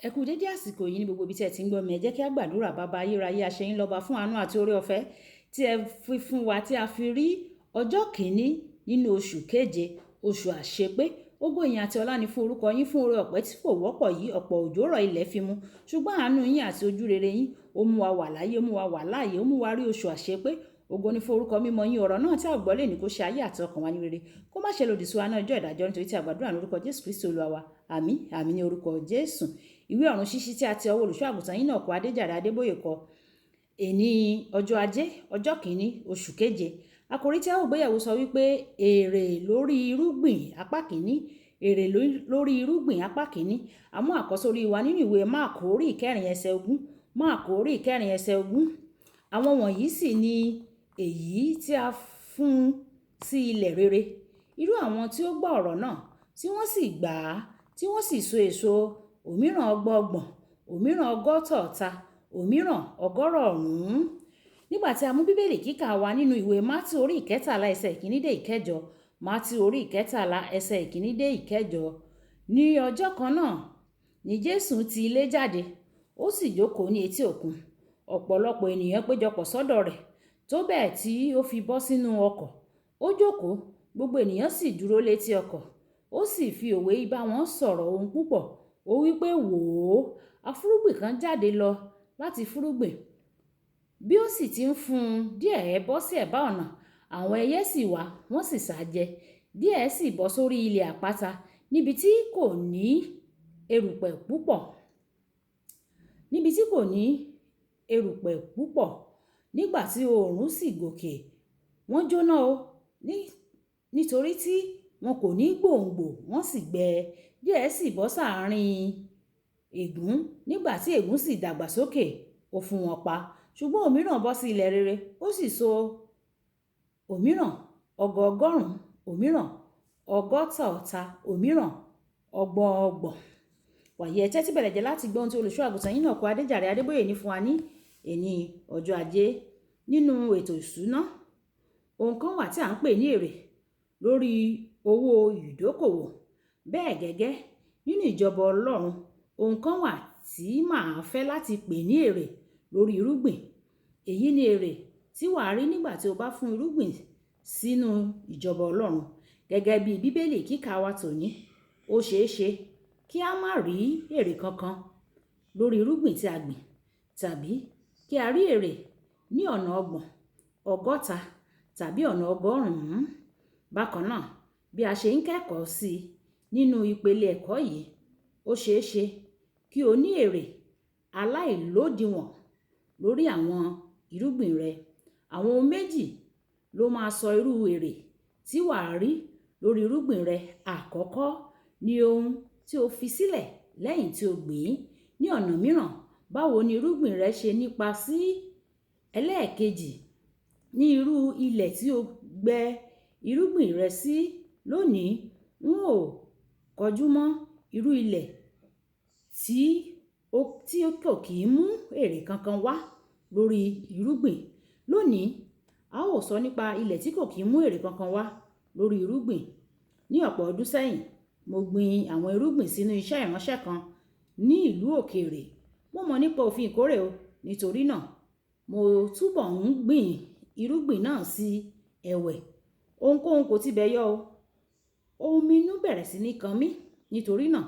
Ẹ kú dédé àsìkò yìí ní gbogbo ibi tí ẹ ti ń gbọ́ mi. Ẹ jẹ́ kí a gbàdúrà. Bàbá ayérayé, aṣẹ́yìn lọ́ba fún àánú àti oore ọ̀fẹ́ tí ẹ fi fún wa tí a fi rí ọjọ́ kìíní nínú oṣù keje, oṣù àṣepé. Ògo, ìyìn àti ọlá ni fún orúkọ yín fún oore ọ̀fẹ́ tí kò wọ́pọ̀ yìí. Ọ̀pọ̀ òjò rọ̀, ilẹ̀ fi mu, ṣùgbọ́n àánú yín àti ojú rere yín ó mú wa wà láyé, ó mú wa wà láàyè, ó mú wa rí oṣù àṣepé. Ògo ni fún orúkọ mímọ́ yín. Ọ̀rọ̀ náà tí a gbọ́ lè ní kó ṣe ayé àti ọkàn wa ní rere, kó má ṣe lòdì sí wa ní ọjọ́ ìdájọ́, nítorí tí a gbàdúrà ní orúkọ Jésù Kristi Olúwa wa. Àmín, àmín ní orúkọ Jésù. Ìwé Ọ̀run Ṣíṣí tí a ti ọwọ́ olùṣọ́ àgùntàn yín náà kọ, Adéjàre Adébóyè kọ. Èní ọjọ́ ajé, ọjọ́ kìíní, oṣù keje. Àkòrí tí a ó gbéyẹ̀wò sọ wípé èrè lórí irúgbìn, apá kìíní. Èrè lórí irúgbìn, apá kìíní. Àmú àkọ́sórí wa nínú ìwé Máàkù orí 4 ẹsẹ̀ 20. Máàkù orí 4 ẹsẹ̀ 20. Àwọn wọ̀nyí sì ni èyí tí a fún sí ilẹ̀ rere, irú àwọn tí ó gbọ́ ọ̀rọ̀ náà, tí wọ́n sì gbà á, tí wọ́n sì so èso, òmíràn ọgbọọgbọ̀n, òmíràn 160, òmíràn 100. Nígbà tí a mú Bíbélì kíkà wa nínú ìwé Mátì orí 13 ẹsẹ̀ 1 dé 8. Mátì orí 13 ẹsẹ̀ 1 dé 8. Ní ọjọ́ kan náà ni Jésù ti ilé jáde, ó sì jókòó ní etí òkun. Ọ̀pọ̀lọpọ̀ ènìyàn péjọpọ̀ sọ́dọ̀ rẹ̀, tó bẹ́ẹ̀ tí ó fi bọ́ sínú ọkọ̀. Ó jókòó, gbogbo ènìyàn sì dúró létí ọkọ̀. Ó sì fi òwe bá wọn sọ̀rọ̀ ohun púpọ̀. Ó wí pé, "Wò ó, afúrúgbìn kan jáde lọ láti fúrúgbìn. Bí ó sì ti ń fún un, díẹ̀ bọ́ sí ẹ̀bá ọ̀nà, àwọn ẹyẹ sì wá, wọ́n sì sá jẹ. Díẹ̀ sì bọ́ sórí ilẹ̀ àpáta, níbi tí kò ní erùpẹ̀ púpọ̀. Níbi tí kò ní erùpẹ̀ púpọ̀. Nígbà tí oòrùn sì gòkè, wọ́n jóná o, nítorí tí wọn kò ní gbòǹgbò, wọ́n sì gbẹ. Díẹ̀ sì bọ́ sáàárín ègún. Nígbà tí ègún sì dàgbà sókè, ó fún wọn pa. Ṣùgbọ́n òmíràn bọ́ sí ilẹ̀ rere, ó sì so, òmíràn ọgọọgọ́rùn, òmíràn 160, òmíràn ọgbọọgbọ̀n." Wàyí, ẹ tẹ́tí bẹ̀rẹ̀ jẹ́ láti gbọ́ ohun tí olùṣọ́ àgùntàn yín náà kọ, Adéjàre Adébóyè, ní fún wa ní èní ọjọ́ ajé. Nínú ètò ìṣúná, ohun kan wà tí à ń pè ní èrè lórí owó ìdókòwò. Bẹ́ẹ̀ gẹ́gẹ́, nínú ìjọba Ọlọ́run, ohun kan wà tí màá fẹ́ láti pè ní èrè lórí irúgbìn. Èyí ni èrè tí wàá rí nígbà tí o bá fún irúgbìn sínú ìjọba Ọlọ́run. Gẹ́gẹ́ bí Bíbélì kíkà wa tòní, ó ṣeé ṣe kí a má rí èrè kankan lórí irúgbìn tí a gbìn, tàbí kí a rí èrè ní ọ̀nà 30, 60 tàbí ọ̀nà 100. Bákan náà, bí a ṣe ń kẹ́kọ̀ọ́ sí i nínú ìpele ẹ̀kọ́ yìí, ó ṣeé ṣe kí o ní èrè aláìlódiwọ̀n lórí àwọn irúgbìn rẹ. Àwọn ohun méjì ló máa sọ irú èrè tí wàá rí lórí irúgbìn rẹ. Àkọ́kọ́ ni ohun tí o fi sílẹ̀ lẹ́yìn tí o gbìn ín. Ní ọ̀nà mìíràn, báwo ni irúgbìn rẹ ṣe nípa sí? Ẹlẹ́ẹ̀kejì ní irú ilẹ̀ tí o gbẹ irúgbìn rẹ sí. Lónìí, n ó kọjú mọ́ irú ilẹ̀ tí kò kì í mú èrè kankan wá lórí irúgbìn. Lónìí, a ó sọ nípa ilẹ̀ tí kò kì í mú èrè kankan wá lórí irúgbìn. Ní ọ̀pọ̀ ọdún sẹ́yìn, mo gbin àwọn irúgbìn sínú iṣẹ́ ìránṣẹ́ kan ní ìlú òkèèrè. Mo mọ̀ nípa òfin ìkórè o. Nítorí náà, mo túbọ̀ ń gbin irúgbìn náà sí ẹ̀wẹ̀. Ohunkóhun kò tí bẹ̀ yọ o. Omi inú bẹ̀rẹ̀ sí ní kan mí. Nítorí náà,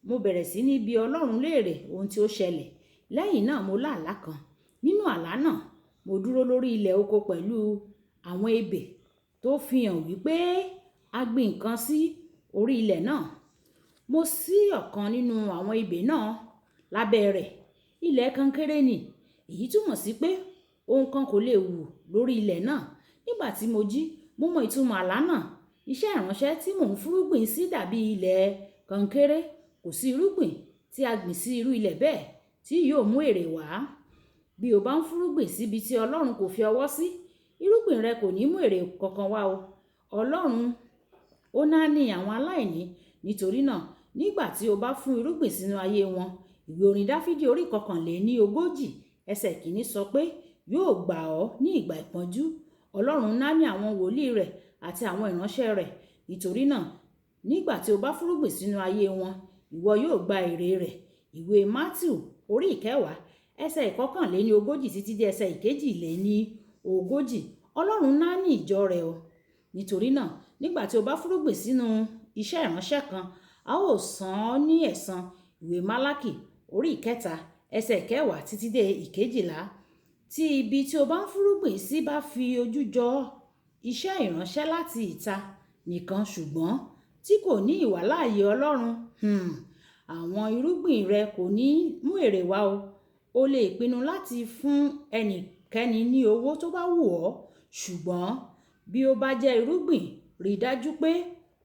mo bẹ̀rẹ̀ sí ní bi Ọlọ́run léèrè ohun tí ó ṣẹlẹ̀. Lẹ́yìn náà, mo lá àlá kan. Nínú àlá náà, mo dúró lórí ilẹ̀ oko pẹ̀lú àwọn ebè tó fi hàn wípé a gbin nǹkan sí orí ilẹ̀ náà. Mo ṣí ọ̀kan nínú àwọn ebè náà. Lábẹ́ rẹ̀, ilẹ̀ kankéré ni. Èyí túmọ̀ sí pé ohun kan kò lè wù lórí ilẹ̀ náà. Nígbà tí mo jí, mo mọ ìtumọ̀ àlá náà. Iṣẹ́ ìránṣẹ́ tí mò ń fúrúgbìn sí dàbí ilẹ̀ kankéré. Kò sí irúgbìn tí a gbìn sí irú ilẹ̀ bẹ́ẹ̀ tí yóò mú èrè wá. Bí o bá ń fúrúgbìn síbi tí Ọlọ́run kò fi ọwọ́ sí, irúgbìn rẹ kò ní mú èrè kankan wá o. Ọlọ́run ó náání àwọn aláìní. Nítorí náà, nígbà tí o bá fún irúgbìn sínú ayé wọn, ìwé orin Dáfídì orí 41 ẹsẹ̀ 1 sọ pé yóò gbà ọ́ ní ìgbà ìpọ́njú. Ọlọ́run náání àwọn wòlíì rẹ̀ àti àwọn ìránṣẹ́ rẹ̀. Nítorí náà, nígbà tí o bá fúrúgbìn sínú ayé wọn, ìwọ yóò gba èrè rẹ̀. Ìwé Mátíù orí 10, ẹsẹ̀ 41 títí dé ẹsẹ̀ 42. Ọlọ́run náà ní ìjọ rẹ̀ o. Nítorí náà, nígbà tí o bá fúrúgbìn sínú iṣẹ́ ìránṣẹ́ kan, a ó san ọ́ ní ẹ̀san. Ìwé Málákì orí 3, ẹsẹ̀ 10 títí dé 12. Tí ibi tí o bá ń fúrúgbìn sí bá fi ojú jọ iṣẹ́ ìránṣẹ́ láti ìta nìkan ṣùgbọ́n tí kò ní ìwàláàyè Ọlọ́run, àwọn irúgbìn rẹ kò ní mú èrè wá o. O lè pinnu láti fún ẹnikẹ́ni ní owó tó bá wù ọ́, ṣùgbọ́n bí ó bá jẹ́ irúgbìn, rí i dájú pé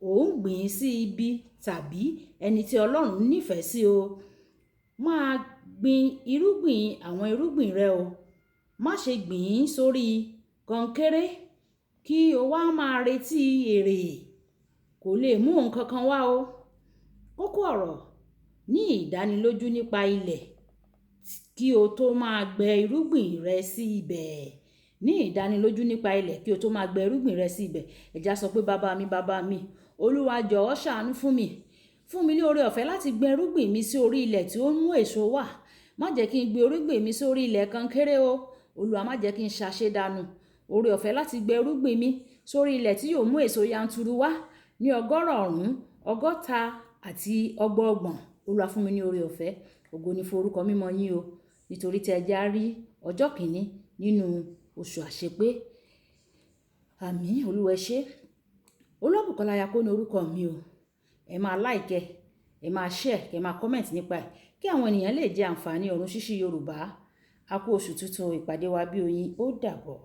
ò ń gbìn ín sí ibi tàbí ẹni tí Ọlọ́run nífẹ̀ẹ́ sí o. Máa gbin irúgbìn àwọn irúgbìn rẹ o. Má ṣe gbìn ín sórí kọnkéré kí o wá máa retí èrè. Kò lè mú nǹkan kan wá o. Kókó ọ̀rọ̀: ní ìdánilójú nípa ilẹ̀ kí o tó máa gbẹ irúgbìn rẹ sí ibẹ̀. Ní ìdánilójú nípa ilẹ̀ kí o tó máa gbẹ irúgbìn rẹ sí ibẹ̀. Ẹ já sọ pé bàbá mi, bàbá mi, Olúwa jọ̀ọ́ ṣàánú fún mi. Fún mi ní oore ọ̀fẹ́ láti gbin irúgbìn mi sí orí ilẹ̀ tí ó ń mú èso wá. Má jẹ́ kí n gbin irúgbìn mi sí orí ilẹ̀ kankéré o. Olúwa, má jẹ́ kí n ṣàṣedànù. Oore ọ̀fẹ́ láti gbin irúgbìn mi sórí ilẹ̀ tí yóò mú èso yanturu wá ní 100, 60 àti 30. Olúwa, fún mi ní oore ọ̀fẹ́. Ògo ni fún orúkọ mímọ́ yín o. Nítorí tí ẹ já rí ọjọ́ kìíní nínú oṣù àṣepé. Àmín. Olúwa ẹ ṣé. Olúwabùkọ́lá Ayako ní orúkọ mi o. Ẹ máa like, ẹ máa share, kẹ máa comment nípa ẹ̀ kí àwọn ènìyàn lè jẹ àǹfààní ọ̀run ṣíṣí Yorùbá. A kú oṣù tuntun, ìpàdé wa bí oyin, ó dàbọ̀.